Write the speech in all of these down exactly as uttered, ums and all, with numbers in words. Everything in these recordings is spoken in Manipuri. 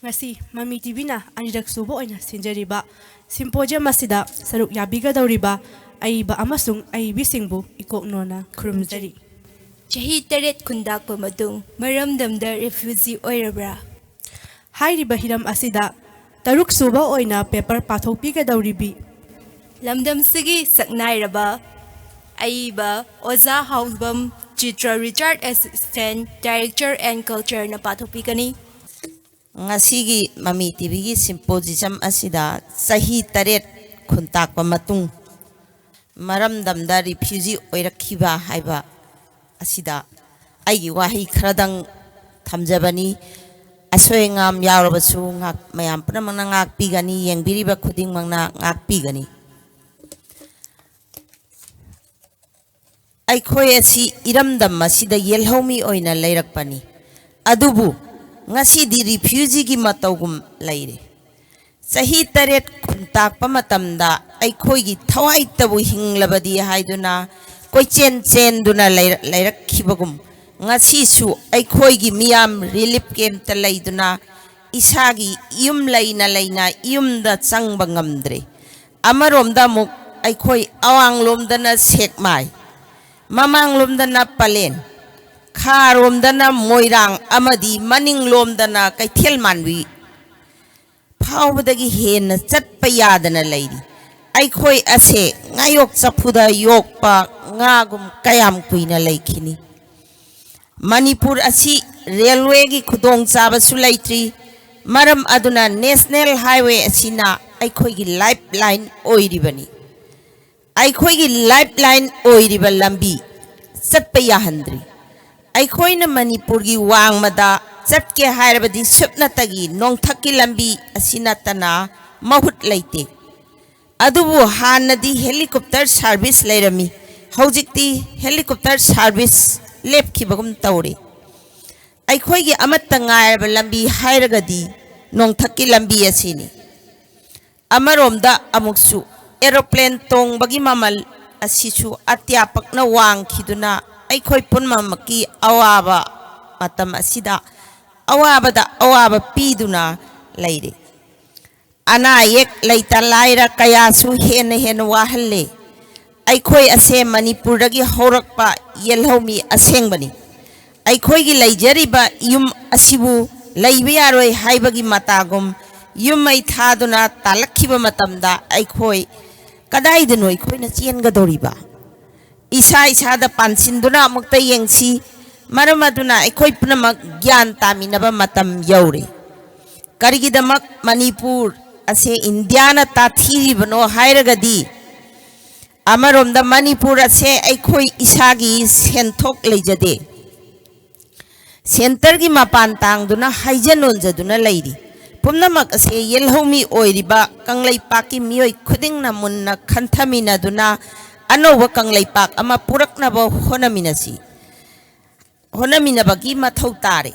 ꯉꯁꯤ ꯃꯃꯤ ꯇꯤꯚꯤꯅ ꯑꯅꯤꯔꯛ ꯁꯨꯕ ꯑꯣꯏꯅ ꯁꯤꯟꯖꯔꯤꯕ ꯁꯤꯝꯄꯣꯖꯤꯌꯝ ꯑꯁꯤꯗ ꯁꯔꯨꯛ ꯌꯥꯕꯤꯒꯗꯧꯔꯤꯕ ꯑꯏꯕ ꯑꯃꯁꯨꯡ ꯑꯏꯕꯤꯁꯤꯡꯕꯨ ꯏꯀꯣꯛꯅꯣꯅ ꯈꯨꯔꯨꯝꯖꯔꯤ꯫ ꯆꯍꯤ ꯇꯔꯦꯠ ꯈꯨꯟꯇꯥꯛꯄ ꯃꯇꯨꯡ ꯃꯔꯝꯗꯝꯗ ꯔꯤꯐ꯭ꯌꯨꯖꯤ ꯑꯣꯏꯔꯕ꯭ꯔꯥ? ꯍꯥꯏꯔꯤꯕ ꯍꯤꯔꯝ ꯑꯁꯤꯗ ꯇꯔꯨꯛ ꯁꯨꯕ ꯑꯣꯏꯅ ꯄꯦꯄꯔ ꯄꯥꯊꯣꯛꯄꯤꯒꯗꯧꯔꯤꯕꯤ ꯂꯝꯗꯝꯁꯤꯒꯤ ꯁꯛꯅꯥꯏꯔꯕ ꯑꯏꯕ ꯑꯣꯖꯥ ꯍꯥꯎꯕꯝ ꯆꯤꯇ꯭ꯔ, ꯔꯤꯇꯥꯌꯔꯗ ꯑꯦꯁꯤꯁꯇꯦꯟ ꯗꯥꯏꯔꯦꯛꯇꯔ ꯑꯦꯟ ꯀꯜꯆꯔꯅ ꯄꯥꯊꯣꯛꯄꯤꯒꯅꯤ꯫ ꯉꯁꯤꯒꯤ ꯃꯃꯤ ꯇꯤꯚꯤꯒꯤ ꯁꯤꯝꯄꯣꯖꯤꯖꯝ ꯑꯁꯤꯗ ꯆꯍꯤ ꯇꯔꯦꯠ ꯈꯨꯟꯇꯥꯛꯄ ꯃꯇꯨꯡ ꯃꯔꯝꯗꯝꯗ ꯔꯤꯐ꯭ꯌꯨꯖꯤ ꯑꯣꯏꯔꯛꯈꯤꯕ ꯍꯥꯏꯕ ꯑꯁꯤꯗ ꯑꯩꯒꯤ ꯋꯥꯍꯩ ꯈꯔꯗꯪ ꯊꯝꯖꯕꯅꯤ꯫ ꯑꯁꯣꯏ ꯑꯉꯥꯝ ꯌꯥꯎꯔꯕꯁꯨ ꯉꯥꯛ-, ꯃꯌꯥꯝ ꯄꯨꯝꯅꯃꯛꯅ ꯉꯥꯛꯄꯤꯒꯅꯤ, ꯌꯦꯡꯕꯤꯔꯤꯕ ꯈꯨꯗꯤꯡꯃꯛꯅ ꯉꯥꯛꯄꯤꯒꯅꯤ꯫ ꯑꯩꯈꯣꯏ ꯑꯁꯤ ꯏꯔꯝꯗꯝ ꯑꯁꯤꯗ ꯌꯦꯜꯍꯧꯃꯤ ꯑꯣꯏꯅ ꯂꯩꯔꯛꯄꯅꯤ, ꯑꯗꯨꯕꯨ ꯉꯁꯤꯗꯤ ꯔꯤꯐ꯭ꯌꯨꯖꯤꯒꯤ ꯃꯇꯧꯒꯨꯝ ꯂꯩꯔꯦ꯫ ꯆꯍꯤ ꯇꯔꯦꯠ ꯈꯨꯟꯇꯥꯛꯄ ꯃꯇꯝꯗ ꯑꯩꯈꯣꯏꯒꯤ ꯊꯋꯥꯏꯇꯕꯨ ꯍꯤꯡꯂꯕꯗꯤ ꯍꯥꯏꯗꯨꯅ ꯀꯣꯏꯆꯦꯟ ꯆꯦꯟꯗꯨꯅ ꯂꯩꯔ-, ꯂꯩꯔꯛꯈꯤꯕꯒꯨꯝ, ꯉꯁꯤꯁꯨ ꯑꯩꯈꯣꯏꯒꯤ ꯃꯤꯌꯥꯝ ꯔꯤꯂꯤꯐ ꯀꯦꯝꯞꯇ ꯂꯩꯗꯨꯅ ꯏꯁꯥꯒꯤ ꯌꯨꯝ ꯂꯩꯅ ꯂꯩꯅ ꯌꯨꯝꯗ ꯆꯪꯕ ꯉꯝꯗ꯭ꯔꯦ꯫ ꯑꯃꯔꯣꯝꯗ ꯑꯃꯨꯛ ꯑꯩꯈꯣꯏ ꯑꯋꯥꯡꯂꯣꯝꯗꯅ ꯁꯦꯛꯃꯥꯏ, ꯃꯃꯥꯡꯂꯣꯝꯗꯅ ꯄꯂꯦꯟ, ꯈꯥꯔꯣꯝꯗꯅ ꯃꯣꯏꯔꯥꯡ ꯑꯃꯗꯤ ꯃꯅꯤꯡꯂꯣꯝꯗꯅ ꯀꯩꯊꯦꯜ ꯃꯥꯟꯕꯤ ꯐꯥꯎꯕꯗꯒꯤ ꯍꯦꯟꯅ ꯆꯠꯄ ꯌꯥꯗꯅ ꯂꯩꯔꯤ꯫ ꯑꯩꯈꯣꯏ ꯑꯁꯦ ꯉꯥꯌꯣꯛ ꯆꯐꯨꯗ ꯌꯣꯛꯄ ꯉꯥꯒꯨꯝ ꯀꯌꯥꯝ ꯀꯨꯏꯅ ꯂꯩꯈꯤꯅꯤ? ꯃꯅꯤꯄꯨꯔ ꯑꯁꯤ ꯔꯦꯜꯋꯦꯒꯤ ꯈꯨꯗꯣꯡꯆꯥꯕꯁꯨ ꯂꯩꯇ꯭ꯔꯤ꯫ ꯃꯔꯝ ꯑꯗꯨꯅ ꯅꯦꯁꯅꯦꯜ ꯍꯥꯏꯋꯦ ꯑꯁꯤꯅ ꯑꯩꯈꯣꯏꯒꯤ ꯂꯥꯏꯐ ꯂꯥꯏꯟ ꯑꯣꯏꯔꯤꯕꯅꯤ꯫ ꯑꯩꯈꯣꯏꯒꯤ ꯂꯥꯏꯐ ꯂꯥꯏꯟ ꯑꯣꯏꯔꯤꯕ ꯂꯝꯕꯤ ꯆꯠꯄ ꯌꯥꯍꯟꯗ꯭ꯔꯤ꯫ ꯑꯩꯈꯣꯏꯅ ꯃꯅꯤꯄꯨꯔꯒꯤ ꯋꯥꯡꯃꯗ ꯆꯠꯀꯦ ꯍꯥꯏꯔꯕꯗꯤ ꯁꯨꯞꯅꯇꯒꯤ ꯅꯣꯡꯊꯛꯀꯤ ꯂꯝꯕꯤ ꯑꯁꯤ ꯅꯠꯇꯅ ꯃꯍꯨꯠ ꯂꯩꯇꯦ꯫ ꯑꯗꯨꯕꯨ ꯍꯥꯟꯅꯗꯤ ꯍꯦꯂꯤꯀꯣꯞꯇꯔ ꯁꯥꯔꯚꯤꯁ ꯂꯩꯔꯝꯃꯤ, ꯍꯧꯖꯤꯛꯇꯤ ꯍꯦꯂꯤꯀꯣꯞꯇꯔ ꯁꯥꯔꯚꯤꯁ ꯂꯦꯞꯈꯤꯕꯒꯨꯝ ꯇꯧꯔꯦ꯫ ꯑꯩꯈꯣꯏꯒꯤ ꯑꯃꯠꯇ ꯉꯥꯏꯔꯕ ꯂꯝꯕꯤ ꯍꯥꯏꯔꯒꯗꯤ ꯅꯣꯡꯊꯛꯀꯤ ꯂꯝꯕꯤ ꯑꯁꯤꯅꯤ꯫ ꯑꯃꯔꯣꯝꯗ ꯑꯃꯨꯛꯁꯨ ꯑꯦꯔꯣꯄ꯭ꯂꯦꯟ ꯇꯣꯡꯕꯒꯤ ꯃꯃꯜ ꯑꯁꯤꯁꯨ ꯑꯇꯤꯌꯥ ꯄꯛꯅ ꯋꯥꯡꯈꯤꯗꯨꯅ ꯑꯩꯈꯣꯏ ꯄꯨꯝꯅꯃꯛꯀꯤ ꯑꯋꯥꯕ ꯃꯇꯝ ꯑꯁꯤꯗ ꯑꯋꯥꯕꯗ ꯑꯋꯥꯕ ꯄꯤꯗꯨꯅ ꯂꯩꯔꯤ꯫ ꯑꯅꯥ ꯑꯌꯦꯛ ꯂꯩꯇ ꯂꯥꯏꯔ ꯀꯌꯥꯁꯨ ꯍꯦꯟꯅ ꯍꯦꯟꯅ ꯋꯥꯍꯜꯂꯦ꯫ ꯑꯩꯈꯣꯏ ꯑꯁꯦ ꯃꯅꯤꯄꯨꯔꯗꯒꯤ ꯍꯧꯔꯛꯄ ꯌꯦꯜꯍꯧꯃꯤ ꯑꯁꯦꯡꯕꯅꯤ꯫ ꯑꯩꯈꯣꯏꯒꯤ ꯂꯩꯖꯔꯤꯕ ꯌꯨꯝ ꯑꯁꯤꯕꯨ ꯂꯩꯕ ꯌꯥꯔꯣꯏ ꯍꯥꯏꯕꯒꯤ ꯃꯇꯥꯒꯨꯝ ꯌꯨꯝ ꯃꯩ ꯊꯥꯗꯨꯅ ꯇꯥꯜꯂꯛꯈꯤꯕ ꯃꯇꯝꯗ ꯑꯩꯈꯣꯏ ꯀꯗꯥꯏꯗꯅꯣ ꯑꯩꯈꯣꯏꯅ ꯆꯦꯟꯒꯗꯧꯔꯤꯕ? ꯏꯁꯥ ꯏꯁꯥꯗ ꯄꯥꯟꯁꯤꯟꯗꯨꯅ ꯑꯃꯨꯛꯇ ꯌꯦꯡꯁꯤ꯫ ꯃꯔꯝ ꯑꯗꯨꯅ ꯑꯩꯈꯣꯏ ꯄꯨꯝꯅꯃꯛ ꯒ꯭ꯌꯥꯟ ꯇꯥꯃꯤꯟꯅꯕ ꯃꯇꯝ ꯌꯧꯔꯦ꯫ ꯀꯔꯤꯒꯤꯗꯃꯛ ꯃꯅꯤꯄꯨꯔ ꯑꯁꯦ ꯏꯟꯗꯤꯌꯥꯅ ꯇꯥꯊꯤꯔꯤꯕꯅꯣ ꯍꯥꯏꯔꯒꯗꯤ, ꯑꯃꯔꯣꯝꯗ ꯃꯅꯤꯄꯨꯔ ꯑꯁꯦ ꯑꯩꯈꯣꯏ ꯏꯁꯥꯒꯤ ꯁꯦꯟꯊꯣꯛ ꯂꯩꯖꯗꯦ꯫ ꯁꯦꯟꯇꯔꯒꯤ ꯃꯄꯥꯟ ꯇꯥꯡꯗꯨꯅ ꯍꯥꯏꯖ ꯅꯣꯟꯖꯗꯨꯅ ꯂꯩꯔꯤ꯫ ꯄꯨꯝꯅꯃꯛ ꯑꯁꯦ ꯌꯦꯜꯍꯧꯃꯤ ꯑꯣꯏꯔꯤꯕ ꯀꯪꯂꯩꯄꯥꯛꯀꯤ ꯃꯤꯑꯣꯏ ꯈꯨꯗꯤꯡꯅ ꯃꯨꯟꯅ ꯈꯟꯊꯃꯤꯟꯅꯗꯨꯅ ꯑꯅꯧꯕ ꯀꯪꯂꯩꯄꯥꯛ ꯑꯃ ꯄꯨꯔꯛꯅꯕ ꯍꯣꯠꯅꯃꯤꯟꯅꯁꯤ꯫ ꯍꯣꯠꯅꯃꯤꯟꯅꯕꯒꯤ ꯃꯊꯧ ꯇꯥꯔꯦ꯫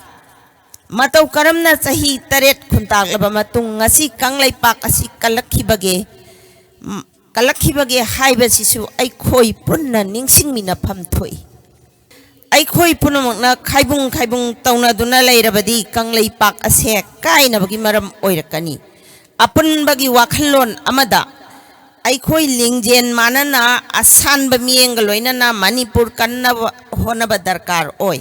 ꯃꯇꯧ ꯀꯔꯝꯅ ꯆꯍꯤ ꯇꯔꯦꯠ ꯈꯨꯟꯇꯥꯛꯂꯕ ꯃꯇꯨꯡ ꯉꯁꯤ ꯀꯪꯂꯩꯄꯥꯛ ꯑꯁꯤ ꯀꯜꯂꯛꯈꯤꯕꯒꯦ, ꯀꯜꯂꯛꯈꯤꯕꯒꯦ ꯍꯥꯏꯕꯁꯤꯁꯨ ꯑꯩꯈꯣꯏ ꯄꯨꯟꯅ ꯅꯤꯡꯁꯤꯡꯃꯤꯟꯅꯐꯝ ꯊꯣꯛꯏ꯫ ꯑꯩꯈꯣꯏ ꯄꯨꯝꯅꯃꯛꯅ ꯈꯥꯏꯕꯨꯡ ꯈꯥꯏꯕꯨꯡ ꯇꯧꯅꯗꯨꯅ ꯂꯩꯔꯕꯗꯤ ꯀꯪꯂꯩꯄꯥꯛ ꯑꯁꯦ ꯀꯥꯏꯅꯕꯒꯤ ꯃꯔꯝ ꯑꯣꯏꯔꯛꯀꯅꯤ꯫ ꯑꯄꯨꯟꯕꯒꯤ ꯋꯥꯈꯜꯂꯣꯟ ꯑꯃꯗ ꯑꯩꯈꯣꯏ ꯂꯤꯡꯖꯦꯜ ꯃꯥꯟꯅꯅ ꯑꯁꯥꯟꯕ ꯃꯤꯠꯌꯦꯡꯒ ꯂꯣꯏꯅꯅ ꯃꯅꯤꯄꯨꯔ ꯀꯟꯅꯕ ꯍꯣꯠꯅꯕ ꯗꯔꯀꯥꯔ ꯑꯣꯏ꯫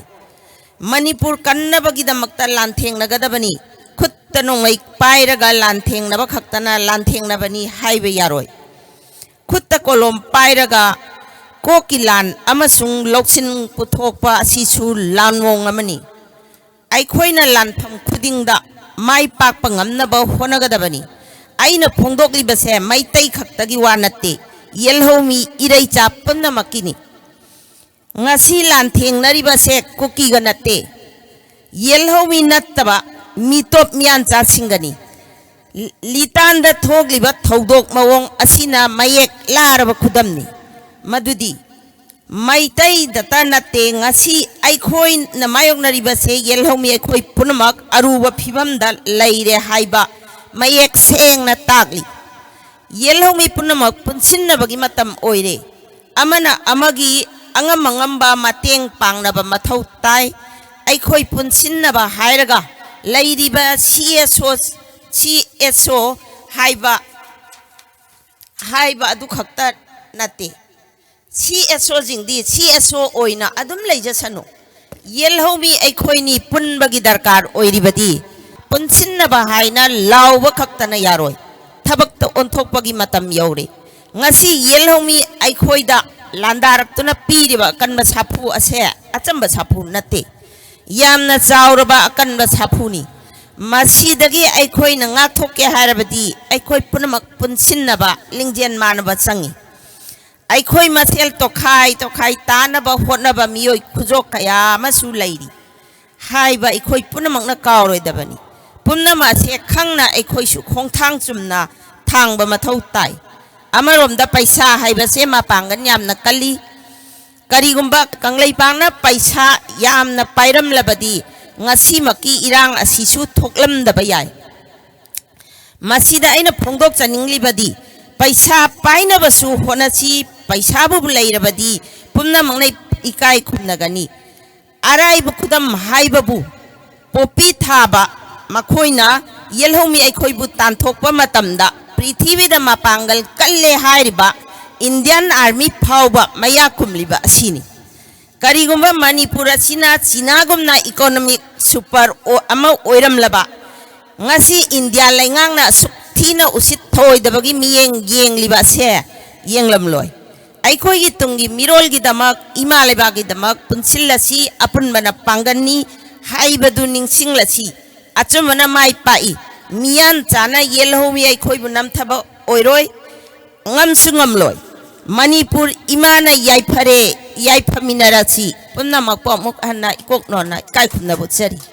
ꯃꯅꯤꯄꯨꯔ ꯀꯟꯅꯕꯒꯤꯗꯃꯛꯇ ꯂꯥꯟꯊꯦꯡꯅꯒꯗꯕꯅꯤ꯫ ꯈꯨꯠꯇ ꯅꯣꯡꯃꯩ ꯄꯥꯏꯔꯒ ꯂꯥꯟꯊꯦꯡꯅꯕ ꯈꯛꯇꯅ ꯂꯥꯟꯊꯦꯡꯅꯕꯅꯤ ꯍꯥꯏꯕ ꯌꯥꯔꯣꯏ꯫ ꯈꯨꯠꯇ ꯀꯣꯂꯣꯝ ꯄꯥꯏꯔꯒ ꯀꯣꯛꯀꯤ ꯂꯥꯟ ꯑꯃꯁꯨꯡ ꯂꯧꯁꯤꯟ ꯄꯨꯊꯣꯛꯄ ꯑꯁꯤꯁꯨ ꯂꯥꯟꯃꯣꯡ ꯑꯃꯅꯤ꯫ ꯑꯩꯈꯣꯏꯅ ꯂꯥꯟꯐꯝ ꯈꯨꯗꯤꯡꯗ ꯃꯥꯏ ꯄꯥꯛꯄ ꯉꯝꯅꯕ ꯍꯣꯠꯅꯒꯗꯕꯅꯤ꯫ ꯑꯩꯅ ꯐꯣꯡꯗꯣꯛꯂꯤꯕꯁꯦ ꯃꯩꯇꯩ ꯈꯛꯇꯒꯤ ꯋꯥ ꯅꯠꯇꯦ, ꯌꯦꯜꯍꯧꯃꯤ ꯏꯔꯩꯆꯥ ꯄꯨꯝꯅꯃꯛꯀꯤꯅꯤ꯫ ꯉꯁꯤ ꯂꯥꯟꯊꯦꯡꯅꯔꯤꯕꯁꯦ ꯀꯨꯀꯤꯒ ꯅꯠꯇꯦ, ꯌꯦꯜꯍꯧꯃꯤ ꯅꯠꯇꯕ ꯃꯤꯇꯣꯞ ꯃꯤꯌꯥꯟꯆꯥꯁꯤꯡꯒꯅꯤ꯫ ꯂꯤꯇꯥꯟꯗ ꯊꯣꯛꯂꯤꯕ ꯊꯧꯗꯣꯛ ꯃꯑꯣꯡ ꯑꯁꯤꯅ ꯃꯌꯦꯛ ꯂꯥꯔꯕ ꯈꯨꯗꯝꯅꯤ꯫ ꯃꯗꯨꯗꯤ ꯃꯩꯇꯩꯗꯇ ꯅꯠꯇꯦ, ꯉꯁꯤ ꯑꯩꯈꯣꯏꯅ ꯃꯥꯌꯣꯛꯅꯔꯤꯕꯁꯦ ꯌꯦꯜꯍꯧꯃꯤ ꯑꯩꯈꯣꯏ ꯄꯨꯝꯅꯃꯛ ꯑꯔꯨꯕ ꯐꯤꯕꯝꯗ ꯂꯩꯔꯦ ꯍꯥꯏꯕ ꯃꯌꯦꯛ ꯁꯦꯡꯅ ꯇꯥꯛꯂꯤ꯫ ꯌꯦꯜꯍꯧꯃꯤ ꯄꯨꯝꯅꯃꯛ ꯄꯨꯟꯁꯤꯟꯅꯕꯒꯤ ꯃꯇꯝ ꯑꯣꯏꯔꯦ꯫ ꯑꯃꯅ ꯑꯃꯒꯤ ꯑꯉꯝ ꯑꯉꯝꯕ ꯃꯇꯦꯡ ꯄꯥꯡꯅꯕ ꯃꯊꯧ ꯇꯥꯏ꯫ ꯑꯩꯈꯣꯏ ꯄꯨꯟꯁꯤꯟꯅꯕ ꯍꯥꯏꯔꯒ ꯂꯩꯔꯤꯕ ꯁꯤ ꯑꯦꯁ ꯑꯣ, ꯁꯤ ꯑꯦꯁ ꯑꯣ ꯍꯥꯏꯕ, ꯍꯥꯏꯕ ꯑꯗꯨ ꯈꯛꯇ ꯅꯠꯇꯦ꯫ ꯁꯤ ꯑꯦꯁ ꯑꯣꯁꯤꯡꯗꯤ ꯁꯤ ꯑꯦꯁ ꯑꯣ ꯑꯣꯏꯅ ꯑꯗꯨꯝ ꯂꯩꯖꯁꯅꯨ꯫ ꯌꯦꯜꯍꯧꯃꯤ ꯑꯩꯈꯣꯏꯅꯤ ꯄꯨꯟꯕꯒꯤ ꯗꯔꯀꯥꯔ ꯑꯣꯏꯔꯤꯕꯗꯤ ꯄꯨꯟꯁꯤꯟꯅꯕ ꯍꯥꯏꯅ ꯂꯥꯎꯕ ꯈꯛꯇꯅ ꯌꯥꯔꯣꯏ꯫ ꯊꯕꯛꯇ ꯑꯣꯟꯊꯣꯛꯄꯒꯤ ꯃꯇꯝ ꯌꯧꯔꯦ꯫ ꯉꯁꯤ ꯌꯦꯜꯍꯧꯃꯤ ꯑꯩꯈꯣꯏꯗ ꯂꯥꯟꯗꯥꯔꯛꯇꯨꯅ ꯄꯤꯔꯤꯕ ꯑꯀꯟꯕ ꯁꯥꯐꯨ ꯑꯁꯦ ꯑꯆꯝꯕ ꯁꯥꯐꯨ ꯅꯠꯇꯦ꯫ ꯌꯥꯝꯅ ꯆꯥꯎꯔꯕ ꯑꯀꯟꯕ ꯁꯥꯐꯨꯅꯤ꯫ ꯃꯁꯤꯗꯒꯤ ꯑꯩꯈꯣꯏꯅ ꯉꯥꯛꯊꯣꯛꯀꯦ ꯍꯥꯏꯔꯕꯗꯤ ꯑꯩꯈꯣꯏ ꯄꯨꯝꯅꯃꯛ ꯄꯨꯟꯁꯤꯟꯅꯕ, ꯂꯤꯡꯖꯦꯜ ꯃꯥꯟꯅꯕ ꯆꯪꯏ꯫ ꯑꯩꯈꯣꯏ ꯃꯁꯦꯜ ꯇꯣꯈꯥꯏ ꯇꯣꯈꯥꯏ ꯇꯥꯅꯕ ꯍꯣꯠꯅꯕ ꯃꯤꯑꯣꯏ ꯈꯨꯖꯣꯛ ꯀꯌꯥ ꯑꯃꯁꯨ ꯂꯩꯔꯤ ꯍꯥꯏꯕ ꯑꯩꯈꯣꯏ ꯄꯨꯝꯅꯃꯛꯅ ꯀꯥꯎꯔꯣꯏꯗꯕꯅꯤ꯫ ꯄꯨꯝꯅꯃꯛ ꯑꯁꯦ ꯈꯪꯅ ꯑꯩꯈꯣꯏꯁꯨ ꯈꯣꯡꯊꯥꯡ ꯆꯨꯝꯅ ꯊꯥꯡꯕ ꯃꯊꯧ ꯇꯥꯏ꯫ ꯑꯃꯔꯣꯝꯗ ꯄꯩꯁꯥ ꯍꯥꯏꯕꯁꯦ ꯃꯄꯥꯡꯒꯜ ꯌꯥꯝꯅ ꯀꯜꯂꯤ꯫ ꯀꯔꯤꯒꯨꯝꯕ ꯀꯪꯂꯩꯄꯥꯛꯅ ꯄꯩꯁꯥ ꯌꯥꯝꯅ ꯄꯥꯏꯔꯝꯂꯕꯗꯤ ꯉꯁꯤꯃꯛꯀꯤ ꯏꯔꯥꯡ ꯑꯁꯤꯁꯨ ꯊꯣꯛꯂꯝꯗꯕ ꯌꯥꯏ꯫ ꯃꯁꯤꯗ ꯑꯩꯅ ꯐꯣꯡꯗꯣꯛꯆꯅꯤꯡꯂꯤꯕꯗꯤ, ꯄꯩꯁꯥ ꯄꯥꯏꯅꯕꯁꯨ ꯍꯣꯠꯅꯁꯤ, ꯄꯩꯁꯥꯕꯨ ꯂꯩꯔꯕꯗꯤ ꯄꯨꯝꯅꯃꯛꯅ ꯏꯀꯥꯏ ꯈꯨꯝꯅꯒꯅꯤ꯫ ꯑꯔꯥꯏꯕ ꯈꯨꯗꯝ ꯍꯥꯏꯕꯕꯨ, ꯄꯣꯄꯤ ꯊꯥꯕ ꯃꯈꯣꯏꯅ ꯌꯦꯜꯍꯧꯃꯤ ꯑꯩꯈꯣꯏꯕꯨ ꯇꯥꯟꯊꯣꯛꯄ ꯃꯇꯝꯗ ꯄ꯭ꯔꯤꯊꯤꯕꯤꯗ ꯃꯄꯥꯡꯒꯜ ꯀꯜꯂꯦ ꯍꯥꯏꯔꯤꯕ ꯏꯟꯗꯤꯌꯥꯟ ꯑꯥꯔꯃꯤ ꯐꯥꯎꯕ ꯃꯌꯥ ꯀꯨꯝꯂꯤꯕ ꯑꯁꯤꯅꯤ꯫ ꯀꯔꯤꯒꯨꯝꯕ ꯃꯅꯤꯄꯨꯔ ꯑꯁꯤꯅ ꯆꯤꯅꯥꯒꯨꯝꯅ ꯏꯀꯣꯅꯣꯃꯤꯛ ꯁꯨꯄꯔ ꯑꯣ-, ꯑꯃ ꯑꯣꯏꯔꯝꯂꯕ, ꯉꯁꯤ ꯏꯟꯗꯤꯌꯥ ꯂꯩꯉꯥꯛꯅ ꯑꯁꯨꯛ ꯊꯤꯅ ꯎꯁꯤꯠ ꯊꯑꯣꯏꯗꯕꯒꯤ ꯃꯤꯠꯌꯦꯡ ꯌꯦꯡꯂꯤꯕ ꯑꯁꯦ ꯌꯦꯡꯂꯝꯂꯣꯏ꯫ ꯑꯩꯈꯣꯏꯒꯤ ꯇꯨꯡꯒꯤ ꯃꯤꯔꯣꯜꯒꯤꯗꯃꯛ, ꯏꯃꯥ ꯂꯩꯕꯥꯛꯀꯤꯗꯃꯛ ꯄꯨꯟꯁꯤꯜꯂꯁꯤ, ꯑꯄꯨꯟꯕꯅ ꯄꯥꯡꯒꯜꯅꯤ ꯍꯥꯏꯕꯗꯨ ꯅꯤꯡꯁꯤꯡꯂꯁꯤ꯫ ꯑꯆꯨꯝꯕꯅ ꯃꯥꯏ ꯄꯥꯛꯏ꯫ ꯃꯤꯌꯥꯟ ꯆꯥꯅ ꯌꯦꯜꯍꯧꯃꯤ ꯑꯩꯈꯣꯏꯕꯨ ꯅꯝꯊꯕ ꯑꯣꯏꯔꯣꯏ, ꯉꯝꯁꯨ ꯉꯝꯂꯣꯏ꯫ ꯃꯅꯤꯄꯨꯔ ꯏꯃꯥꯅ ꯌꯥꯏꯐꯔꯦ, ꯌꯥꯏꯐꯃꯤꯟꯅꯔꯁꯤ꯫ ꯄꯨꯝꯅꯃꯛꯄꯨ ꯑꯃꯨꯛ ꯍꯟꯅ ꯏꯀꯣꯛꯅꯣꯟꯅ ꯏꯀꯥꯏ ꯈꯨꯝꯅꯕ ꯎꯠꯆꯔꯤ꯫